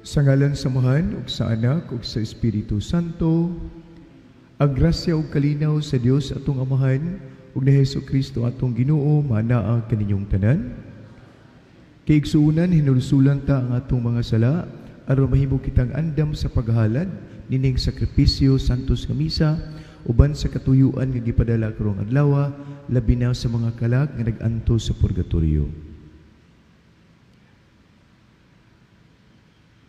Sa ngalan sa Amahan, ug sa Anak, ug sa Espiritu Santo, ang grasya ug kalinaw sa Dios atong Amahan, ug ni Hesus Kristo atong Ginoo, manaa kaninyong tanan. Kaigsuonan, hinulsulan ta ang atong mga sala, aron mahimo kitang andam sa paghalad nining sakripisyo sa Santos nga Misa, uban sa katuyuan nga gipadala karong adlaw, labi na sa mga kalag nga nag-antos sa purgatorio.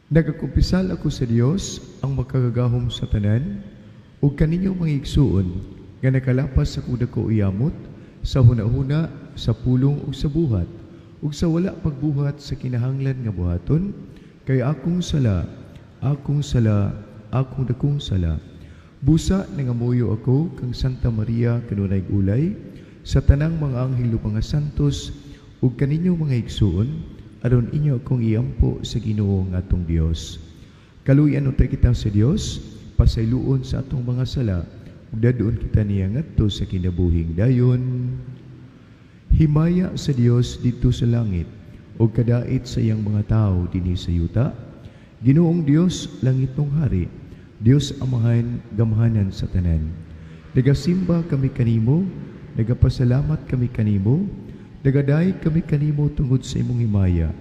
Nagakumpisal ako sa Dios ang makagagahom sa tanan, ug kaninyo mga igsuon nga nakalapas sa akong dako yamot sa hunahuna, sa pulong ug sa buhat, ug sa wala pagbuhat sa kinahanglan nga buhaton, kay akong sala, akong sala, akong dakong sala. Busa nangamuyo ako kang Santa Maria kanunay ulay, sa tanang mga anghel ug mga santos, ug kaninyo mga igsuon, aron inyo akong iampo sa Ginoo nga atong Dios. Kaluoyan unta kita sa Dios, pasayloon sa atong mga sala, ug dadon kita niya ngadto sa kinabuhing dayon. Himaya sa Dios didto sa langit, ug kadait sa iyang mga tawo dinhi sa yuta. Ginoong Dios, langitnong hari, Dios Amahan, gamhanan sa tanan. Nagasimba kami kanimo, nagapasalamat kami kanimo, nagadayeg kami kanimo tungod sa imong himaya.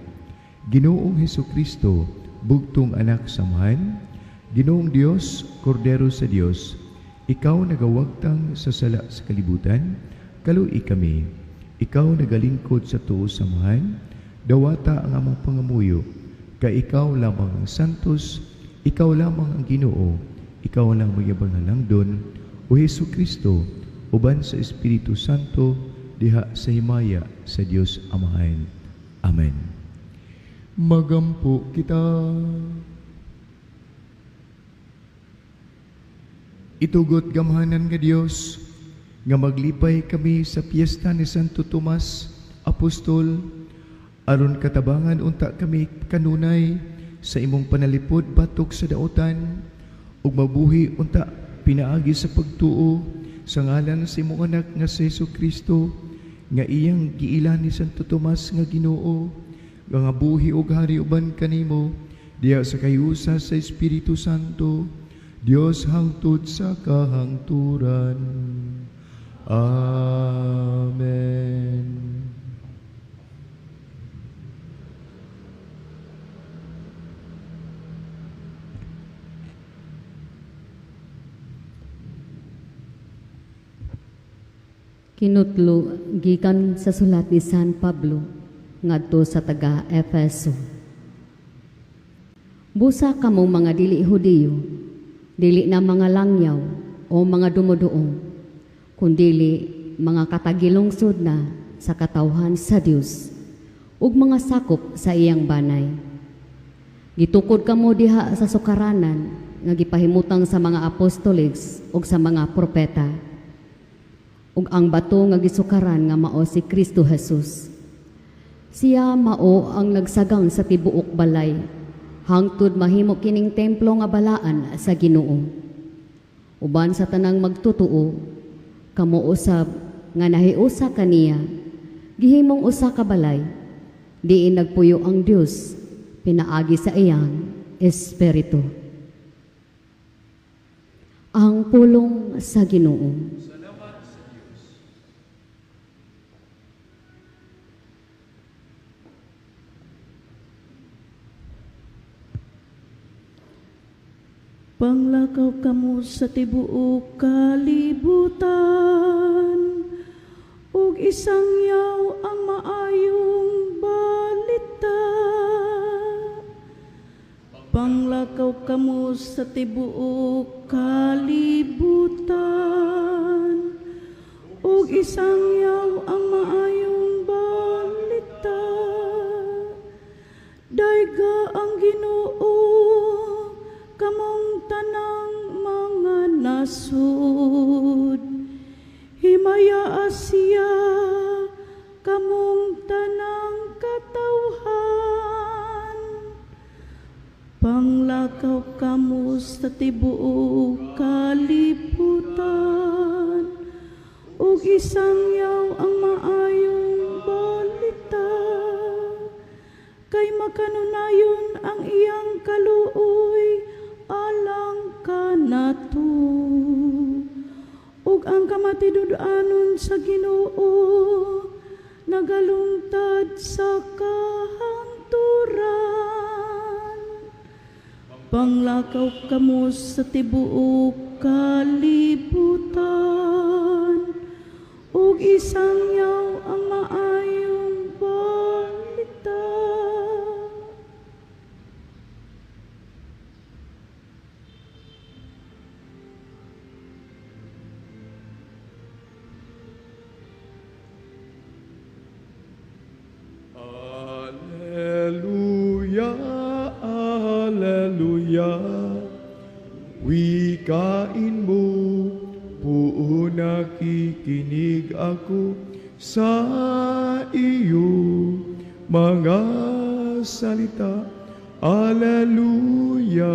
Ginoong Hesukristo, bugtong anak sa Amahan, Ginoong Dios, Kordero sa Dios, ikaw nagawagtang sa sala sa kalibutan, kaluoyi kami. Ikaw nagalingkod sa tuo sa Amahan, dawata ang among pangamuyo, kay ikaw lamang ang santos, ikaw lamang ang Ginoo, ikaw lang mayabang halangdon, o Hesus Kristo, uban sa Espiritu Santo, diha sa himaya sa Dios Amahan. Amen. Magampo kita. Itugot gamhanan nga Dios, nga maglipay kami sa piyesta ni Santo Tomas, Apostol, aron katabangan unta kami kanunay sa imong panalipod batok sa daotan, ug mabuhi unta pinaagi sa pagtuo sa ngalan sa imong anak nga si Hesus Kristo, nga iyang giila ni Santo Tomas nga Ginoo, nga buhi ug hari uban kanimo diha sa kahiusa sa Espiritu Santo, Dios hangtod sa kahangturan. Amen. Kinutlo gikan sa sulat ni San Pablo ngadto sa taga Efeso. Busa kamo mga dili Hudiyo, dili na mga langyaw o mga dumuduong, kundili mga katagilungsod na sa katawhan sa Dios ug mga sakop sa iyang banay. Gitukod kamo diha sa sukaranan nga gipahimutang sa mga apostoles ug sa mga propeta, ug ang bato nga gisukaran nga mao si Kristo Jesus. Siya mao ang nagsagang sa tibuok balay, hangtod mahimo kining templo nga balaan sa Ginoo. Uban sa tanang magtutuo, kamo usab nga nahiusa kaniya, gihimong usa ka balay, diin nagpuyo ang Dios pinaagi sa iyang Espiritu. Ang pulong sa Ginoo. Panglakaw kamo sa tibuok kalibutan, ug isangyaw ang maayong balita. Panglakaw kamo sa tibuok kalibutan, ug isangyaw ang maayong balita. Dayga ang Ginoo, kamong tanang mga nasud. Himaya siya, kamong tanang katawhan. Panglakaw kamo sa tibuok kalibutan, ug isangyaw ang maayong balita. Kay makanunayon ang iyang nagkaluoy alang kanato. Ug ang kamatinud-anon sa Ginoo nagalungtad sa kahangturan. Panglakaw kamo sa tibuok kalibutan ug isangyaw ang maayong balita. Alleluia, Alleluia. Wikain mo, buo nakikinig ako sa iyo mga salita. Alleluia,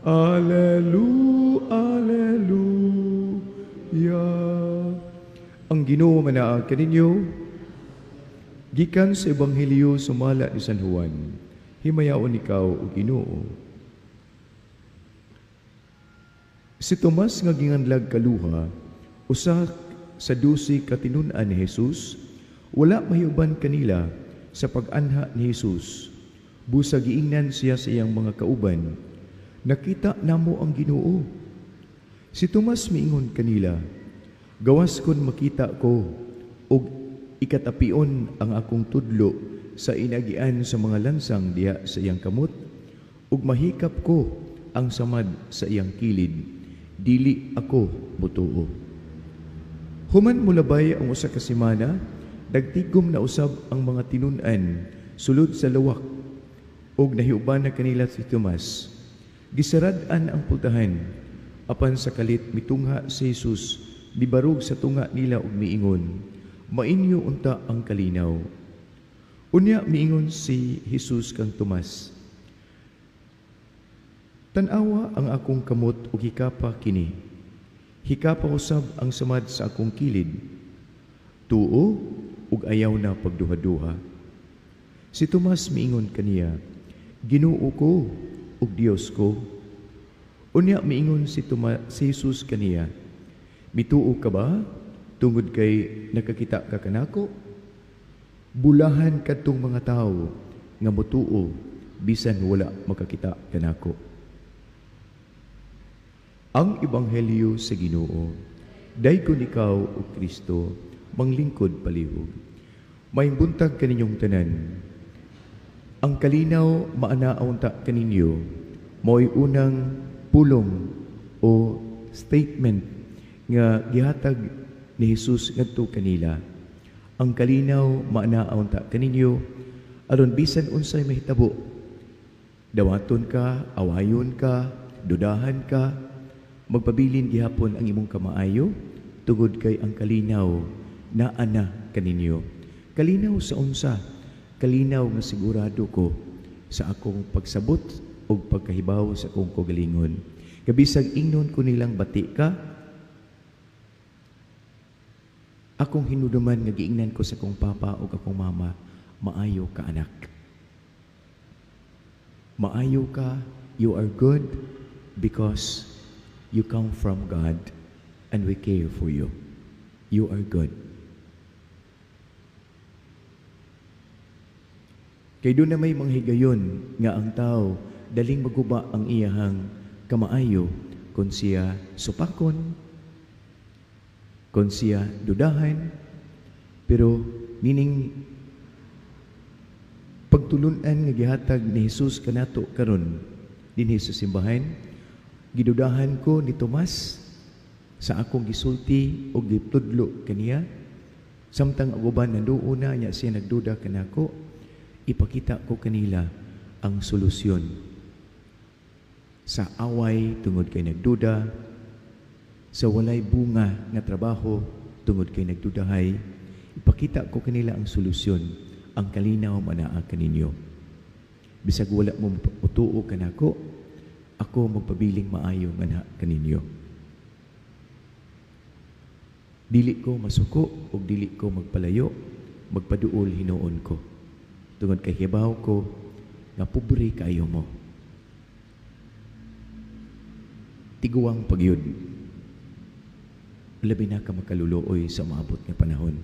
Alleluia, Alleluia. Ang Ginoo manaa kaninyo. Gikan sa Ebanghelyo sumala ni San Juan, himayaon ikaw o Ginoo. Si Tomas nga ginganlag kaluha, usa sa 12 ka tinun-an ni Jesus, wala mahiuban kanila sa pag-anha ni Jesus. Busa giingnan siya sa iyang mga kauban, nakita namo ang Ginoo. Si Tomas miingon kanila, gawas kon makita ko og ikatapion ang akong tudlo sa inagian sa mga lansang diha sa iyang kamot, ug mahikap ko ang samad sa iyang kilid, dili ako mutuo. Human mulabay ang usa ka semana, nagtigom na usab ang mga tinun-an sulod sa lawak, ug nahiuban na kanila si Tomas. Gisarad-an ang pultahan, apan sa kalit mitungha si Jesus, mibarog sa tunga nila ug miingon, mainyo unta ang kalinaw. Unya miingon si Jesus kang Tomas, tan-awa ang akong kamot ug hikapa kini. Hikapa usab ang samad sa akong kilid. Tuo ug ayaw na pagduha-duha. Si Tomas miingon kaniya, Ginoo ko ug Dios ko. Unya miingon si Jesus kaniya, mituo ka ba tungod kay nakakita ka kanako? Bulahan kadtong mga tawo nga motuo bisan wala makakita kanako. Ang Ebanghelyo sa Ginoo. Daygon ikaw o Kristo, manglingkod palihog. Maayong buntag kaninyong tanan. Ang kalinaw maanaa unta kaninyo, mao'y unang pulong o statement nga gihatag ni Jesus ngadto kanila. Ang kalinaw maanaa unta kaninyo, aron bisan unsay mahitabo, dawaton ka, awayon ka, dudahan ka, magpabilin gihapon ang imong kamaayo, tungod kay ang kalinaw naa na kaninyo. Kalinaw sa unsa? Kalinaw nga sigurado ko sa akong pagsabot o pagkahibaw sa akong kaugalingon. Kabisag ingnon ko nilang bati ka, akong hinuduman nga giingnan ko sa akong papa o akong mama, maayo ka anak. Maayo ka, you are good because you come from God and we care for you. You are good. Kay doon na may mga higayon nga ang tao daling maguba ang iyahang kamaayo kung siya supakon, kung siya dudahan, pero nining pagtulunan nga gihatag ni Jesus kanato karon dinhi sa simbahan, gidudahan ko ni Tomas sa akong gisulti o gitudlo kaniya, samtang ang uban nanduo na nya siya nagduda kanako, ipakita ko kanila ang solusyon sa away tungod kay nagduda, sa walay bunga nga trabaho tungod kay nagdudahay. Ipakita ko kanila ang solusyon, ang kalinaw manaa kaninyo. Bisag wala mo utuo kanako, ako magpabiling maayo nganha kaninyo. Dili ko masuko ug dili ko magpalayo, magpaduol hinuon ko. Tungod kay hibaw ko nga pobre kaayo mo. Tiguang pagyud. Labi na ka makaluluoy sa maabot nga panahon.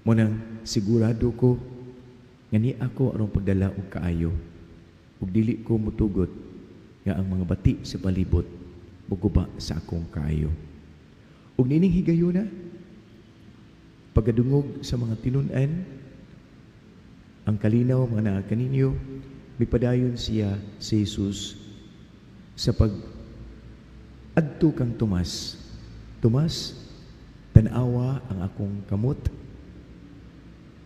Munang sigurado ko nga ni ako aron pagdala og kaayo ug dili ko mutugot nga ang mga bati sa palibot muguba sa akong kaayo. Ug nining higayuna, pagkadungog sa mga tinun-an, ang kalinaw mga naa kaninyo, mipadayon siya si Jesus sa pag adto kang Tomas. Tomas, tan-awa ang akong kamot.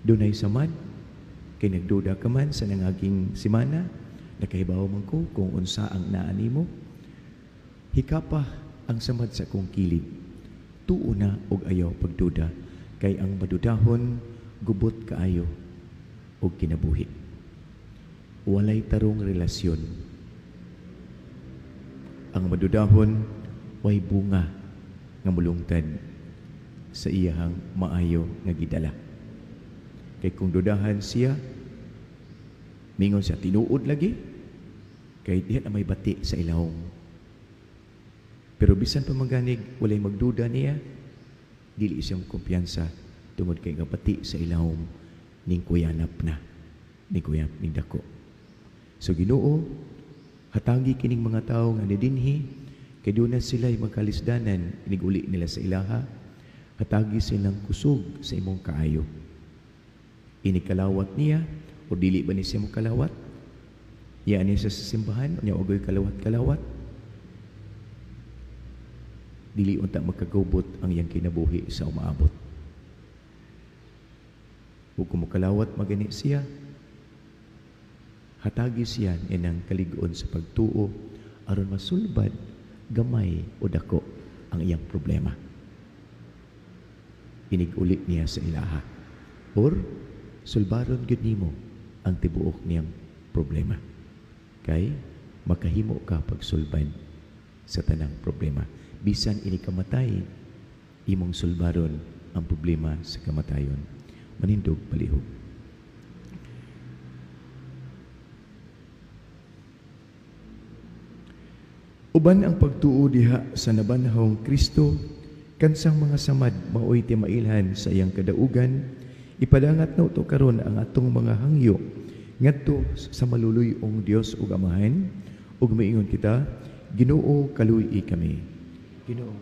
Dunay samad, kay nagduda ka man sa nangaging simana, nakahibaw man ko kung unsa ang naa nimo. Hikapa ang samad sa akong kilid. Tuo na og ayaw pagduda, kay ang madudahon gubot kaayo og kinabuhi. Walay tarong relasyon. Ang madudahon way bunga nga mulungtad sa iyahang maayo nga gidala. Kay kung dudahan siya, mingon siya tinuod lagi, kay diha na may bati sa ilawom. Pero bisan pa maganig, walay magduda niya, dili siyang kumpiyansa tungod kay nga bati sa ilawom ning kuyanap na, ning kuyanap ning dako. So Ginoo, hatagi kining mga tawo nga nidinhi, kay doon na sila'y magkalisdanan, iniguli nila sa ilaha, hatagi silang kusog sa imong kaayo. Inikalawat niya, o dili ba ni siya mo kalawat? Iya niya sa simbahan, niya ogoy kalawat-kalawat. Dili unta magkagubot ang iyang kinabuhi sa umaabot. Ug kung mokalawat magani siya, hatagi siya inang kalig-on sa pagtuo aron masulbad gamay o dako ang iyang problema. Iniguli niya sa ilaha. Or sulbaron gyud nimo ang tibuok niyang problema. Kay makahimo ka pagsulban sa tanang problema. Bisan ini kamatay, imong sulbaron ang problema sa kamatayon. Manindog palihog. Uban ang pagtuo diha sa nabanhawng Kristo, kansang mga samad maoy timailhan sa iyang kadaugan, ipadangat na ito karon ang atong mga hangyo ngadto sa maluluy-ong Dios ug Amahan, ug miingon kita, Ginoo kaluy-i kami. Ginoo.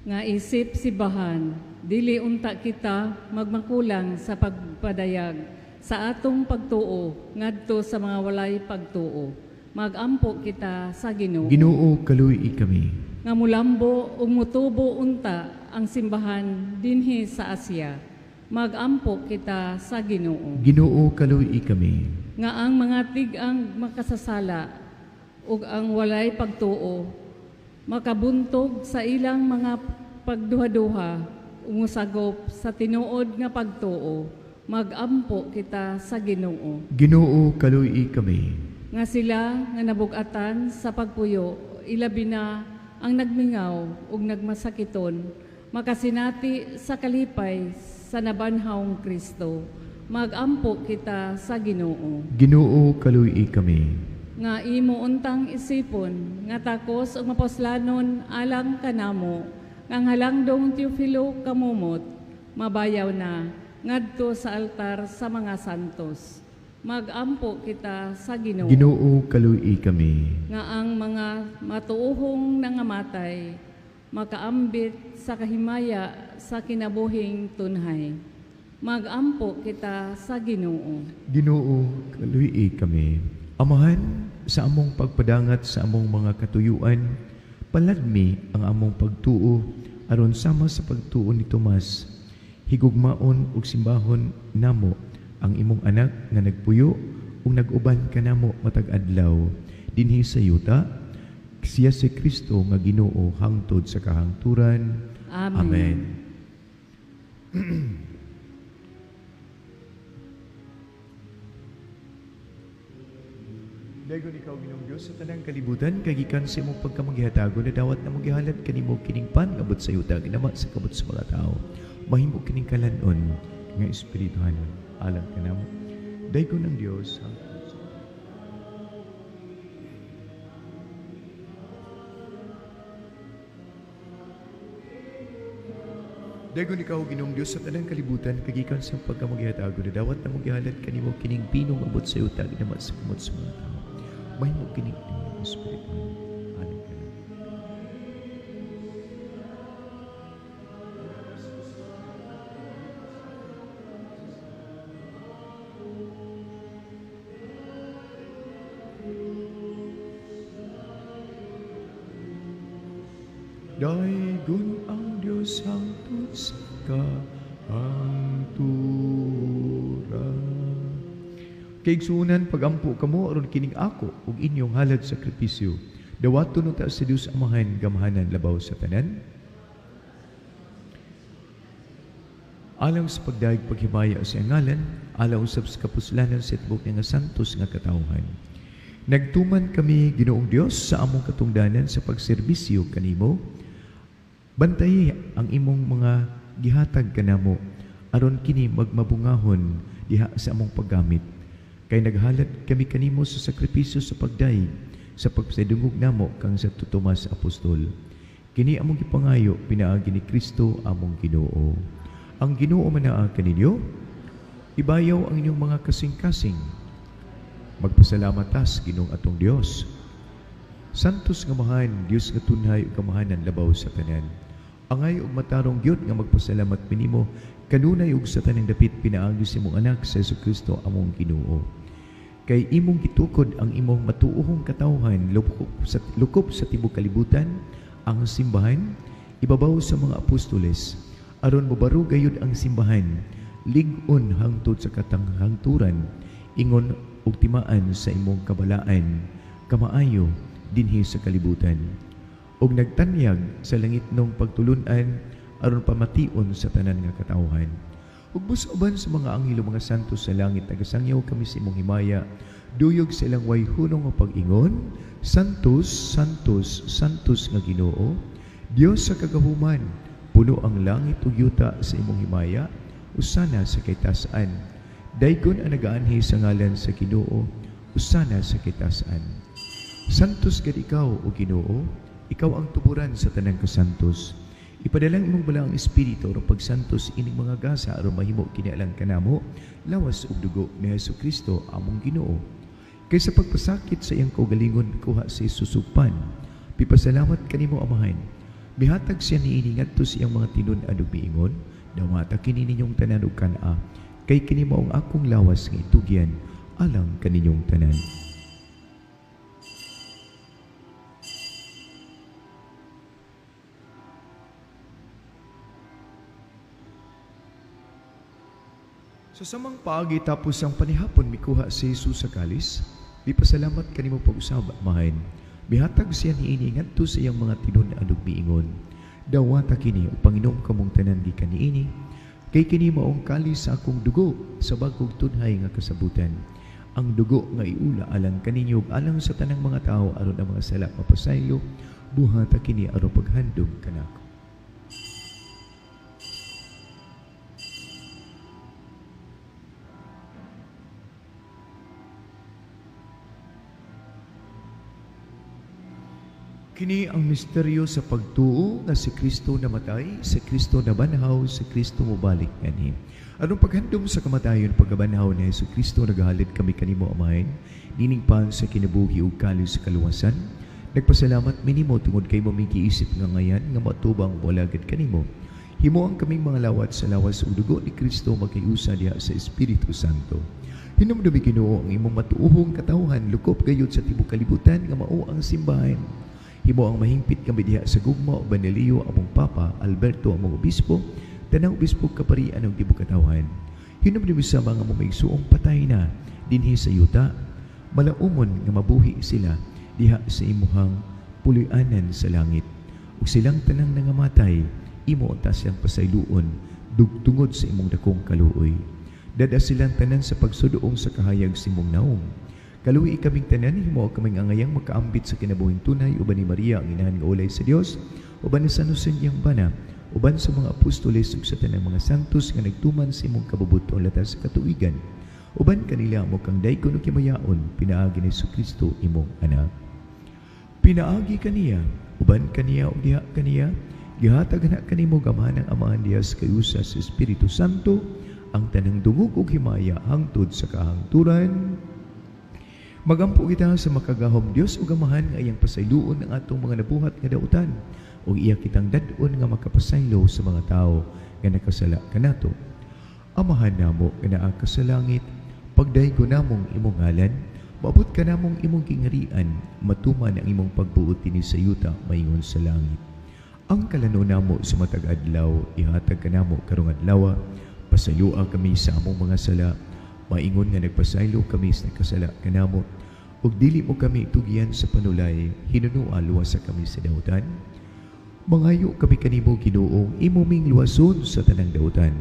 Nga isip sibahan, dili unta kita magmakulang sa pagpadayag sa atong pagtuo ngadto sa mga walay pagtuo. Magampo kita sa Ginoo. Ginoo kaluy-i kami. Nga mulambo ug mutubo unta ang simbahan dinhi sa Asia. Magampo kita sa Ginoo. Ginoo kaluy-i kami. Nga ang mga tig-ang makasasala ug ang walay pagtuo makabuntog sa ilang mga pagduha-duha umusagop sa tinuod nga pagtuo. Magampo kita sa Ginoo. Ginoo kaluy-i kami. Nga sila nga nabug-atan sa pagpuyo, ilabi na ang nagmingaw ug nagmasakiton, makasinati sa kalipay sa nabanhawng Kristo. Magampo kita sa Ginoo. Ginoo kaluy-i kami. Nga imo untang isipon, nga takos ug mapuslanon alang kanamo, nga ang halangdong Teofilo kamumot, mabayaw na ngadto sa altar sa mga santos. Magampo kita sa Ginoo. Ginoo kaluy-i kami. Nga ang mga matuohong nangamatay makaambit sa kahimaya sa kinabuhing tunhay. Magampo kita sa Ginoo. Ginoo kaluy-i kami. Amahan, sa among pagpadangat sa among mga katuyuan, paladmi ang among pagtuo aron sama sa pagtuo ni Tomas, higugmaon ug simbahon namo ang imong anak nga nagpuyo ug nag-uban kanamo matag adlaw dinhi sa yuta, siya si Kristo nga Ginoo hangtod sa kahangturan. Amen. Amen. Dagon ikaw, Ginoong Dios, sa tanang kalibutan, kay gikan sa imong pagkamanggihatagon na dawat na manggihalad kanimo kining pangabot sa yuta, ginama sa kabot sa mga tao. Mahimo kining kalan-on nga Espirituhanon, alang kanamo. Daygon ang Dios hangtod sa Daygon ikaw, Ginoong Dios sa tanang kalibutan, kagikan sa pagkamagihatago na dawat na magihalad kanimo kining pinong abot sa utag na sa kamot sa mga tao. Mahimo kining inyong Espiritu. Alang kanamo. Daygon ang Dios hangtod sa kahangturan. Kaigsuonan, pagampo kamo aron kining ako ug inyong halad sakripisyo. Dawaton unta sa Dios Amahan gamhanan labaw sa tanan. Alang sa pagdayeg paghimaya sa iyang ngalan, alang usab sa kapuslanan sa tibuok niya nga santos nga katawhan. Nagtuman kami, Ginoong Dios, sa among katungdanan sa pagserbisyo kanimo. Bantayi ang imong mga gihatag kanamo aron kini magmabungahon diha sa among paggamit. Kay naghalad kami kanimo sa sakripisyo sa pagdayeg sa pagpadungog namo kang Santo Tomas Apostol. Kini among gipangayo pinaagi ni Kristo among Ginoo. Ang Ginoo manaa kaninyo, ibayaw ang inyong mga kasing-kasing. Magpasalamat tas Ginoong atong Dios. Santos nga Amahan, Dios nga tunhay ug kamahanan labaw sa tanan. Angay ug matarong gyud nga magpasalamat minimo kanunay ug sa tanang dapit pinaagi sa imong anak sa Hesukristo among Ginoo. Kay imong gitukod ang imong matuohong katawhan lukop sa tibuok kalibutan, ang simbahan ibabaw sa mga apostoles, aron mobaro gayud ang simbahan lig-on hangtod sa katanghangturan, ingon ug timaan sa imong kabalaan kamaayo dinhi sa kalibutan. Ug nagtanyag sa langitnong pagtulun-an aron pamation sa tanan nga katawhan. Ug busa uban sa mga anghel ug mga santos sa langit, nagasangyaw kami sa imong himaya, duyog sa ilang way hunong nga pag-ingon, Santos, Santos, Santos nga Ginoo, Dios sa kagahuman, puno ang langit ug yuta sa imong himaya, usana sa kitasan. Daygon ang nagaanhi sa ngalan sa Ginoo, usana sa kitasan. Santos gad ikaw, o Ginoo, ikaw ang tuburan sa tanang kasantos. Ipadalang imong balaang espiritu aron pagsantos ining mga gasa aron mahimo kini alang kanamo, lawas ug dugo ni Hesukristo among Ginoo. Kay sa pagpasakit sa iyang kaugalingon mikuha si Jesus og pan, pipasalamat kanimo Amahan. Mihatag siya niini ngadto sa iyang mga tinun-an ug miingon, dawata kini ninyong tanan ug kan-a, kay kini mao ang akong lawas nga itugyan alang kaninyong tanan. Sa samang paagi tapos ang panihapon mikuha si Jesus sa kalis, mipasalamat kanimo pag-usab, Amahan. Mihatag siya niini ngadto sa iyang mga tinun-an ug miingon, dawata kini ug panginom kamong tanan gikan niini, kay kini maong kalis sa akong dugo sa bag-ong tunhay nga kasabutan. Ang dugo nga iula alang kaninyo ug alang sa tanang mga tawo aron ang mga sala mapasaylo, buhata kini aron paghandom kanako. Kini ang misteryo sa pagtuo nga si Kristo namatay, si Kristo nabanhaw, si Kristo mobalik nganhi. Anong paghandom sa kamatayon pagkabanhaw ni Hesus Kristo, nagahalid kami kanimo Amahin, nining pan sa kinabuhi ug kalis sa kaluwasan. Nagpasalamat minimo tungod kay mo giisip nga ngayan nga matubang walagad kanimo. Himo ang kaming mga lawat sa lawas ug dugo ni Kristo maghiusa diha sa Espiritu Santo. Hinumdumi Ginoo ang imong matuohong katawhan lukop gayud sa tibuok kalibutan nga mao ang simbahan. Himo ang mahingpit kami diha sa gugma uban ni Leo among Papa, Alberto among Obispo, tanang obispo kaparian ug tibuok katawhan. Hinumdumi sa mga mumaigsuong patay na dinhi sa yuta, malaumon nga mabuhi sila diha sa imuhang puloy-anan sa langit. Ug silang tanang nangamatay, imo unta silang pasayloon dugtungod sa imong dakong kaluoy. Dada silang tanan sa pagsuduong sa kahayag sa imong naong. Kaluoy kaming tanan, himo kaming angayang makaambit sa kinabuhing tunay uban ni Maria ang inahan nga ulay sa Dios, uban ni San Jose niyang bana, uban sa mga apostoles ug sa tanang mga santos nga nagtuman sa imong kabubuton latas sa katuigan. Uban kanila amo kang daygon ug himayaon pinaagi ni Jesucristo imong anak. Pinaagi kaniya, uban kaniya ug diha kaniya, gihatag na kanimo gamahan ang Amahan diha sa kayusa sa Espiritu Santo ang tanang dungog ug himaya hangtod sa kahangturan. Magampo kita sa makagahom Dios ug Amahan nga iyang pasayloon ang atong mga nabuhat nga dautan ug iya kitang dad-on nga makapasaylo sa mga tawo nga nakasala kanato. Amahan namo nga naa ka sa langit, pagdaygo namong imong ngalan, maabot ka namong imong gingharian, matuman ang imong pagbuot dinhi sa yuta maingon sa langit. Ang kalano namo sa matag adlaw ihatag kanamo karong adlaw, pasayloa kami sa among mga sala, maingon nga nagpasaylo kami sa nakasala kanamo, ug dili mo kami tugyan sa panulay, hinunua luwasa kami sa dautan. Mangayo kami kanimo Ginoong imo ming luwason sa tanang dautan.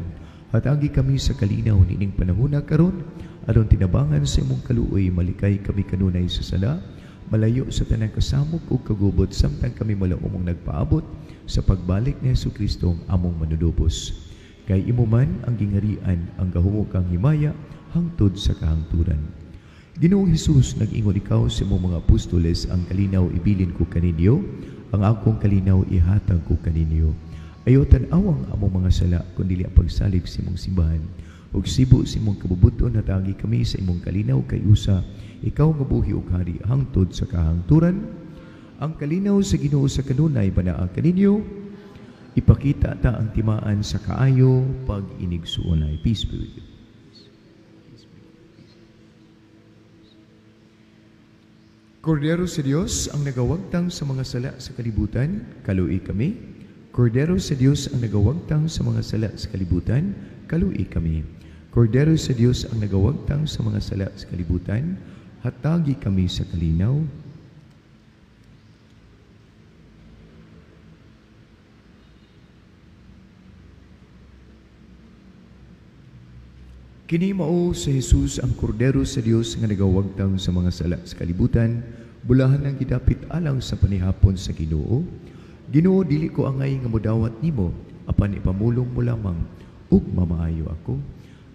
Hatagi kami sa kalinaw niining panahona karon, aron tinabangan sa imong kaluoy malikay kami kanunay sa sala, malayo sa tanang kasamok ug kagubot samtang kami malaumong nagpaabot sa pagbalik ni Hesukristo ang among manunubos. Kay imo man ang gingharian, ang gahumok ang himaya hangtod sa kahangturan. Ginoong Hesus, nag-ingon ikaw sa imong mga apostoles, ang kalinaw ibilin ko kaninyo, ang akong kalinaw ihatag ko kaninyo. Ayaw tan-awang among mga sala, kundi ang pagsalig sa imong simbahan. Ug sibo sa imong kabubuton, hatagi kami sa imong kalinaw kay usa, ikaw nga buhi ug hari hangtod sa kahangturan. Ang kalinaw sa Ginoo sa kanunay banaa kaninyo. Ipakita ta ang timaan sa kaayo pag inigsuonay. Peace be with you. Kordero sa Dios ang nagawagtang sa mga sala sa kalibutan, kalui kami. Kordero sa Dios ang nagawagtang sa mga sala sa kalibutan, kalui kami. Kordero sa Dios ang nagawagtang sa mga sala sa kalibutan, hatagi kami sa kalinaw. Kini mao sa Jesus ang kordero sa Dios nga nagawagtang sa mga sala sa kalibutan, bulahan ang gidapit alang sa panihapon sa Ginoo. Ginoo, dili ko angay nga modawat nimo, apan ipamulong mo lamang ug mamaayo ako.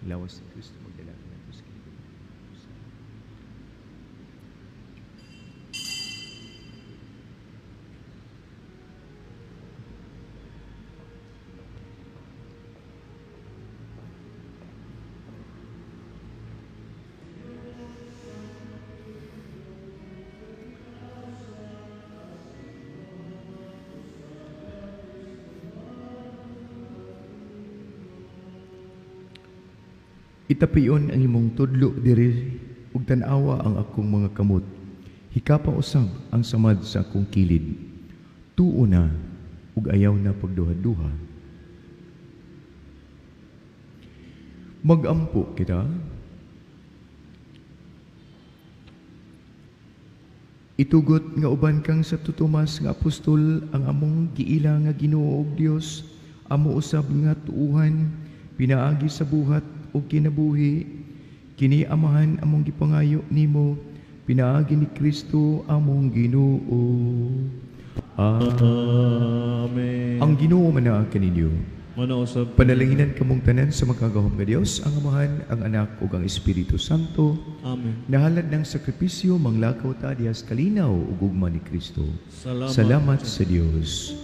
Lawas ni Kristo magdala kanadto sa kalibutan. Itapion ang imong tudlo diri ug tan-awa ang akong mga kamot. Hikapa usab ang samad sa akong kilid. Tuo na ug ayaw na pagduha-duha. Magampo kita. Itugot nga uban kang sa Tomas nga apostol ang among giila nga Ginoo ug Dios, amo usab nga tuuhan pinaagi sa buhat o kinabuhi, kini Amahan among gipangayo nimo, pinaagi ni Kristo among Ginoo. Amen. Ang Ginoo manaa kaninyo. Manausab. Panalanginan kamong tanan sa makagahom nga Dios, ang Amahan, ang Anak ug ang Espiritu Santo. Amen. Nahalad ng sakripisyo, manglakaw ta diha sa kalinaw ug ugma ni Kristo. Salamat, Salamat sa Dios.